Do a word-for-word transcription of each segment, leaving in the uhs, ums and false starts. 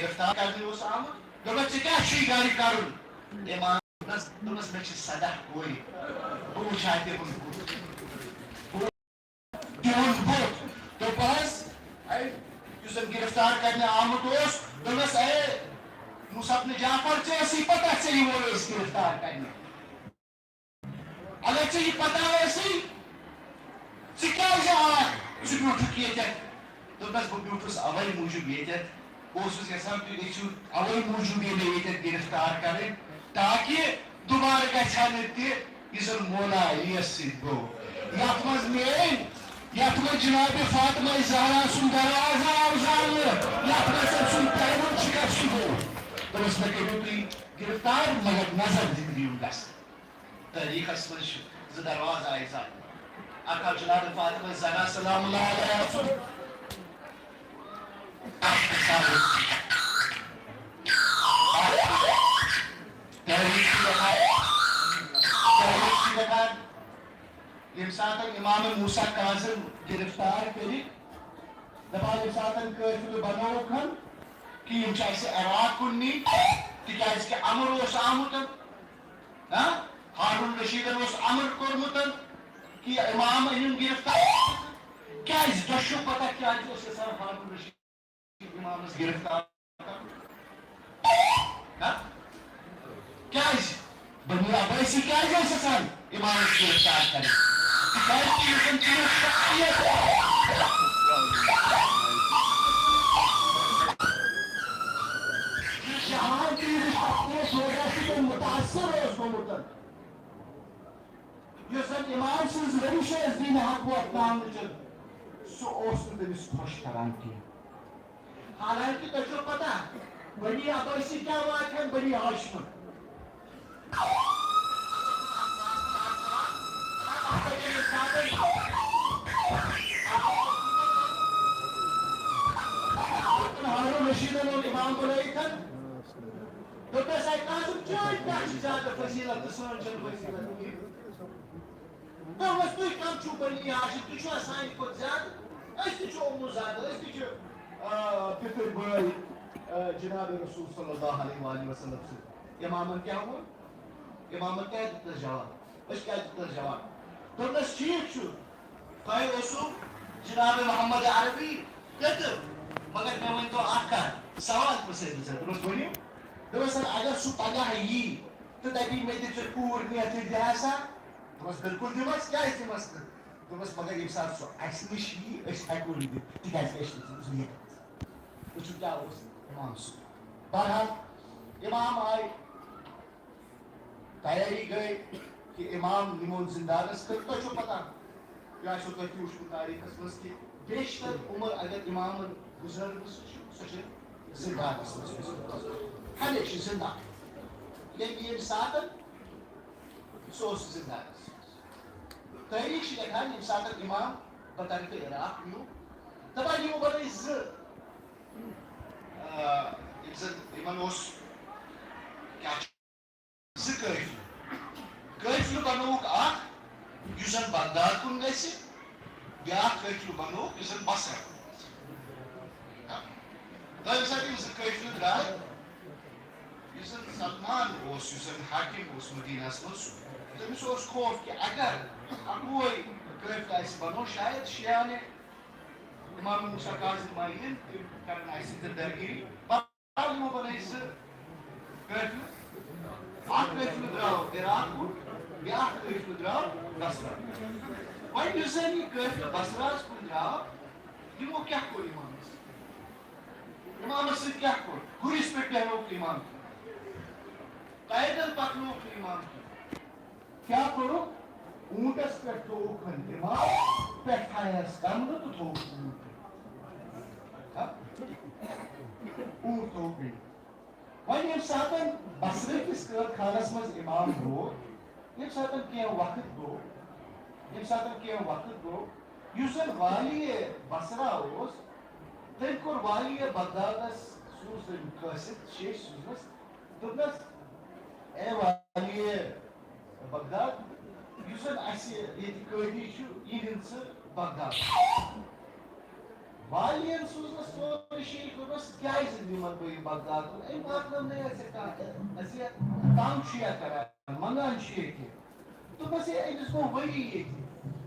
گرفتار کرنہٕ اوس آمُت۔ دوٚپمَس، "ژےٚ کیٛاہ چھُے گرِ کرُن؟" امام دوٚپنَس، دوٚپنَس، "مےٚ چھِ سداہ کورِ، بہٕ وٕچھِ ہا تِہُنٛد کُن۔ بہٕ تِہُنٛد بُتھ۔" دوٚپہَس، اے، یُس زَن گرفتار کرنہٕ آمُت اوس، دوٚپنَس، "اے، موسیٰ ابن جعفر، ژےٚ ٲسٕے پتہ ژےٚ یِمو أسۍ گرفتار کرنہِ؟ اگر ژےٚ یہِ پتہ ٲسٕے، ژٕ کیٛازِ آکھ؟ ژٕ بیوٗٹھُکھ ییٚتٮ۪تھ؟" دوٚپنَس، "بہٕ بیوٗٹھُس اَوَے موٗجوٗب ییٚتٮ۪تھ، بہٕ اوسُس یَژھان تُہۍ گٔژھِو اَوَے موٗجوٗب یہِ مےٚ ییٚتٮ۪تھ گرفتار کَرٕنۍ، تاکہِ دُبارٕ گژھِ ہا نہٕ تہِ یہِ زَن مولا علیَس سۭتۍ گوٚو، یَتھ منٛز میٛٲنۍ، یَتھ منٛز جناب فاطمہ زہرا سُنٛد دروازٕ آو زالنہٕ، یَتھ منٛز أمۍ سُنٛد پٮ۪وُن شِکستہٕ گوٚو۔" دوٚپمَس، "مےٚ کٔرِو تُہۍ گرفتار، مگر نظر دِتھ دِیِو گژھنہٕ۔" تٲریٖخَس منٛز چھِ زٕ دروازٕ آیہِ زالنہٕ۔ اَکھ آو جناب فاطمہ زہرا سلام اللہ علیہا سُنٛد، اَکھ آو تٲریٖخ چھِ لیکھان، تٲریٖخ چھِ لیکھان، ییٚمہِ ساتہٕ امام موسیٰ کاظم گرفتار کٔرِکھ، دَپان ییٚمہِ ساتہٕ قٲفلہٕ بنووُکھ ہن کہِ یِم چھِ اَسہِ عراق کُن نِنۍ، تِکیٛازِ کہِ امر اوس آمُت، ہاں، ہارون رشیدن اوس امر کوٚرمُت کہِ امام أنِن گرفتار۔ کیٛازِ؟ تۄہہِ چھُو پتہ کیٛازِ اوس یژھان ہارون رشید امامس گرفتار کرُن؟ ہاں؟ کیٛازِ؟ بنی عباسی کیٛازِ ٲسۍ یژھان امامس گرفتار کرٕنۍ؟ تِکیٛازِ تِم ٲسۍ تِم شخصیت، یُس جہانگیر شخصیت وجہ سۭتۍ متاثر اوس گوٚمُت۔ یُس زن امام سٕنٛز روش ٲس دینِ حق وۄتھناونٕچ، سُہ اوس نہٕ تٔمِس خۄش کران کینٛہہ۔ حالانکہ تۄہہِ چھو پتہ، بنی عباسی کیٛاہ واتہِ ہن بنی ہاشمن۔ ہارون رشیدن اوٚن امام بنٲیِتھ۔ دوٚپنس، "اے کاظم، چٲنۍ کیٛاہ چھِ زیادٕ فضیلت تہٕ سٲنۍ چھَنہٕ فضیلت کینٛہہ؟" دوٚپمَس، "تُہۍ کَم چھِو بنی ہاشم؟ تُہۍ چھِوا سانہِ کھۄتہٕ زیادٕ؟ أسۍ تہِ چھِ اُموٗ زادٕ، أسۍ تہِ چھِ، آ، پِتٕر بٲے، آ، جناب رسول صلی اللہ علیہ وآلہ وسلم سۭتۍ۔" اِمامَن کیٛاہ ووٚن؟ اِمامَن کیٛاہ دیُت اَسہِ جواب؟ أسۍ کیٛاہ دیُت اَسہِ جواب؟ دوٚپنَس، "ٹھیٖک چھُ، تۄہہِ اوسوُ جناب محمد عربی پِتٕر، مگر مےٚ ؤنۍ تو اَکھ کَتھ، سوال پرٛژھے بہٕ ژےٚ۔" دوٚپمَس، "ؤنِو۔" دوٚپمَس، "سَر، اگر سُہ پگاہ یی تہٕ دَپی، مےٚ دِ ژٕ کوٗر نیتھٕے دِ ہا سا؟" دوٚپمَس، "بِلکُل دِمَس، کیٛازِ دِمَس نہٕ؟" دوٚپمَس، "مگر ییٚمہِ ساتہٕ سُہ اَسہِ نِش یی، أسۍ ہٮ۪کو نہٕ دِتھ، تِکیٛازِ أسۍ چھِ تٔمۍ سٕنٛز نیتھٕے۔" وٕچھِو کیٛاہ اوس اِمام سُنٛد۔ بہرحال، اِمام آے، تیٲری گٔے کہِ اِمام نِمون زِندانَس، تہٕ تۄہہِ چھو پَتہ، یہِ آسیو تۄہہِ تہِ وٕچھمُت تٲریٖخَس منٛز کہِ بیشتر عمر اگر اِمامَن گُزٲرمٕژ چھِ، سۄ چھِ زِندانَس منٛز۔ ہمیشہِ زِندان۔ ییٚلہِ ییٚمہِ ساتَن سُہ اوس زِندانَس منٛز۔ تٲریٖخ چھِ لیکھان، ییٚمہِ ساتَن اِمام بطرفِ عراق نیوٗ، دَپان یِمو بَنٲے زٕ، آ، یِم زَن، یِمَن اوس، کیٛاہ چھُ، زٕ قٲفلہٕ۔ قٲفلہٕ بَنووُکھ اَکھ، یُس زَن بغداد کُن گژھِ، بیٛاکھ قٲفلہٕ بَنووُکھ، یُس زَن بصرہ کُن گژھِ۔ تَمہِ ساتہٕ یِم زٕ قٲفلہٕ درٛاے، یُس زَن سلمان اوس، یُس زَن حاکم اوس مدینہس منٛز، تٔمِس اوس خوف کہِ اگر اَکوے قٲفلہٕ اَسہِ بَنو، شاید شیعہ نے امام موسیٰ کاظم ما یِن، تِم کَرَن اَسہِ سۭتۍ درگیری۔ پَتہٕ یِمو بَنٲے زٕ قٲفلہٕ۔ اَکھ قٲفلہٕ درٛاو عراق کُن، بیٛاکھ قٲفلہٕ درٛاو بصرہ۔ وۄنۍ یُس زَن یہِ قٲفلہٕ بصرہَس کُن درٛاو، یِمو کیٛاہ کوٚر اِمامَس؟ اِمامَس سۭتۍ کیٛاہ کوٚر؟ گُرِس پٮ۪ٹھ بیٚہنووُکھ اِمام کیُتھ؟ پیدل پَکنووُکھ اِمام کیُتھ؟ کیٛاہ کوٚرُکھ؟ اوٗنٹَس پٮ۪ٹھ تھووُکھ اِمام، پٮ۪ٹھ تھایَس کَمرٕ تہٕ تھووُکھ اوٗنٹ۔ ہا؟ اوٗنٹ تھووُکھ أمۍ۔ وۄنۍ ییٚمہِ ساتَن بصرہ کِس قٲد خانَس منٛز اِمام ووت، ییٚمہِ ساتَن کینٛہہ وقت گوٚو، ییٚمہِ ساتَن کینٛہہ وقت گوٚو، یُس زَن والی بصرہ اوس، تٔمۍ کوٚر والی بغدادَس، سوٗز تٔمۍ قٲصد، شیش سوٗزنَس، دوٚپنَس، "اے والی بغداد، یُس زَن اَسہِ ییٚتہِ قٲدی چھُ، یہِ نِن ژٕ بغداد۔" والین سوٗزنس سورُے شیٖش، دوٚپنس، "کیٛازِ نِمن بہٕ یہِ بغداد کُن؟ أمۍ واتنٲو نہٕ اَسہِ کانٛہہ، اَسہِ یہِ تنگ چھُ یا کران، منگان چھُ یہِ کینٛہہ؟" دوٚپمس، "ہے، أمِس گوٚو ؤری ییٚتہِ،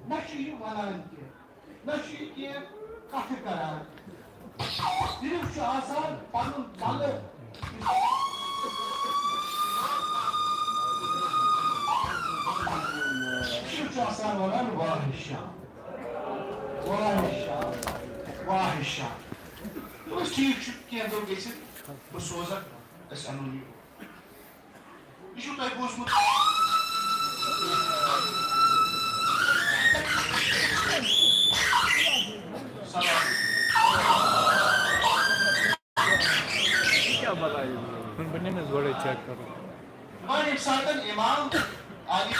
نہ چھُ یہِ ونان کینٛہہ، نہ چھُ یہِ کینٛہہ کتھٕ کران، صرف چھُ آسان پنُن ملہٕ۔" صرف چھُ آسان ونان، "واہ شام۔" واہ شام، واہ شام۔ دوٚپمَس، "ٹھیٖک چھُ، کینٛہہ دۄہ گٔژھِتھ بہٕ سوزَکھ، أسۍ اَنو یہِ۔ یہِ چھُو تۄہہِ بوٗزمُت؟" سلام۔ بہٕ نِمہٕ گۄڈَے چیک کَرُن۔ وۄنۍ ییٚمہِ ساتہٕ امام علی